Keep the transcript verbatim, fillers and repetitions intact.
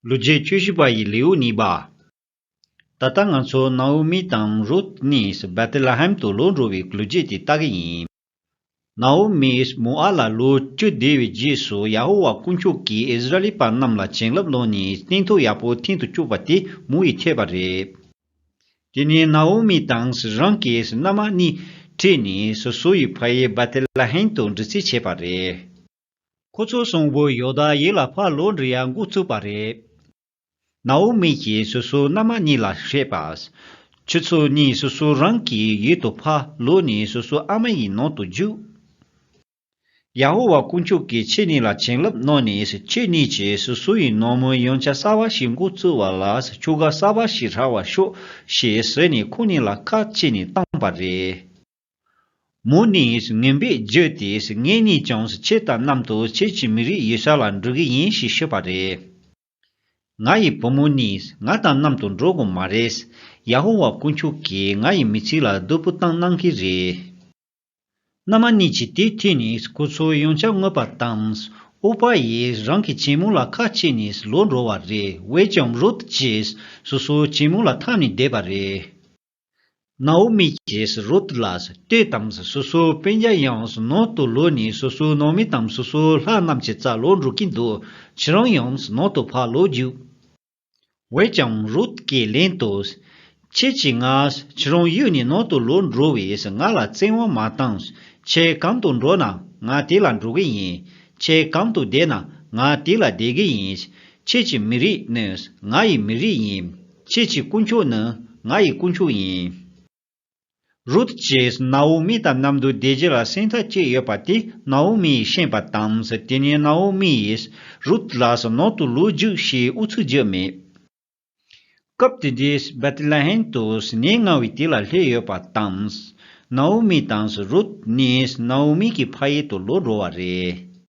ལོ་རྒྱུས་བཅུ་བཞི་པ་ཡི་ལེའུ་གཉིས་པ། ད་ལྟ་ང་ཚོ་ནའོ་མི་དང་རུད་གཉིས་བེ་ཐེ་ལེ་ཧེམ་དུ་ལོག་འགྲོ་བའི་ལོ་རྒྱུས་དེ་ལྟ་གི་ཡིན། ནའོ་མིས་མོ་ཨབ་ལ་ལོ་བཅུ་བསྡད་པའི་རྗེས་སུ་ཡ་ཧོ་ཝཱ་དཀོན་མཆོག་གིས་ཨིསི་ར་ཨེལ་པ་རྣམས་ལ་བྱིན་རླབས་གནང་ནས་སྙིང་སྟོབས་ཡག་པོ་ཐོན་དུ་བཅུག་པ་དེ་མོ་ཡིས་ཐོས་པ་རེད། དེ་ནས་ནའོ་མི་དང་རང་གི་མནའ་མ་གཉིས་ཁྲིད་ནས་སོ་སོ་ཡི་ཕ་ཡུལ་བེ་ཐེ་ལེ་ཧེམ་དུ་འགྲོ་རྩིས་བྱས་པ་རེད། ཁོ་ཚོ་གསུམ་པོ་ཡོ་དཱ་ཡུལ་ལ་ཕར་ལོག་འགྲོ་ཡག་འགོ་བཙུགས་པ་རེད། ནའོ་མི་གིས་སོ་སོའི་མནའ་མ་གཉིས་ལ་བཤད་པ། ཁྱེད་ཚོ་གཉིས་སོ་སོ་རང་གི་ཡུལ་དུ་ཕར་ལོག་ནས་སོ་སོའི་ཨ་མ་ཡི་ནང་དུ་རྒྱུགས། ཡ་ཧོ་ཝཱ་དཀོན་མཆོག་གིས་ཁྱེད་གཉིས་ལ་བྱིན་རླབས་གནང་ནས་ཁྱེད་གཉིས་ཀྱིས་སོ་སོ་ཡི་ནང་མི་ཡང་བསྐྱར་གསར་པ་ཞིག་འགོ་བཙུགས་པ་ལ་ཆོས་བརྒྱུད་གསར་པ་ཞིག་རག་པར་ཤོག་ཞེས་ཟེར་ནས་ཁོ་གཉིས་ལ་ཁ་གཅིག་ནས་བཏང་པ་རེད། མོ་ནི་ངན་པའི་རྒྱུ་དེས་ངེད་གཉིས་ཀྱང་ཁྱེད་དང་མཉམ་དུ་ཁྱེད་ཀྱི་མི་རིགས་ཡུལ་ས་ལ་འགྲོ་གི་ཡིན་ཞེས་ཤོད་པ་རེད། ང་ཡི་བུ་མོ་ནི་ང་དང་མཉམ་དུ་འགྲོ་དགོས་མ་རེད། ཡ་ཧོ་ཝཱ་དཀོན་མཆོག་གིས་ང་ཡི་མི་ཚེ་ལ་སྡུག་པོ་བཏང་གནང་གི་རེད། མནའ་མ་གཉིས་ཀྱིས་དེ་ཐོས་ནས་ཁོ་ཚོ་ཡང་བསྐྱར་མངགས་པ་དང་། ཨོར་པ་ཡིས་རང་གི་གཅེན་མོ་ལ་ཁ་གཅིག་ནས་ལོག་འགྲོ་བ་རེད། འོན་ཀྱང་རུད་ཀྱིས་སོ་སོའི་གཅེན་མོ་ལ་འཐམས་ནས་བསྡད་པ་རེད། ནའོ་མི་གིས་རུད་ལ་ལྟོས་དང་། སོ་སོའི་སྤུན་ཀྱག་ཡང་ནང་དུ་ལོག་ནས་སོ་སོའི་ནང་མི་དང་སོ་སོའི་ལྷ་རྣམས་ཀྱི་རྩར་ལོག་འགྲོ་གིན་འདུག་ཁྱེད་རང་ཡང་ནང་དུ་ཕར་ལོག་རྒྱུགས། འོན་ཀྱང་རུད་ཀྱིས་ལན་དུ། ཁྱེད་ཀྱིས་ང་ཁྱེད་རང་ཡུལ་ནས་ནང་དུ་ལོག་འགྲོ་བས་ང་ལ་བཙན་དབང་མ་བཏང་། ཁྱེད་གང་དུ་འགྲོ་ན་ང་དེ་ལ་འགྲོ་གི་ཡིན། ཁྱེད་གང་དུ་བསྡད་ན་ང་དེ་ལ་བསྡད་ཀྱི་ཡིན། ཁྱེད་ཀྱི་མི་རིགས་ནི་ང་ཡི་མི་རིགས་ཡིན། ཁྱེད་ཀྱི་དཀོན་མཆོག་ནི་ང་ཡི་དཀོན་མཆོག་ཡིན། རུད་ཀྱིས་ནའོ་མི་དང་མཉམ་དུ་བསྡད་རྒྱུ་ལ་སེམས་ཐག་བཅད་ཡོད་པ་དེ་ནའོ་མི་ཡིས་ཤེས་པ་དང་། དེ་ནས་ནའོ་མི་ཡིས་རུད་ལ་ནང་དུ་ལོག་རྒྱུགས་ཞེས་ཨུ་ཚུགས་རྒྱུ་མེད། སྐབས་དེ་དུས་བེ་ཐེ་ལེ་ཧེམ་དུ་ནད་ན་བའི་དུས་ལ་སླེབས་ཡོད་པ་དང་། ནའོ་མི་དང་རུད་གཉིས་ནའོ་མི་གི་ཕ་ཡུལ་དུ་ལོག་འགྲོ་བ་རེད།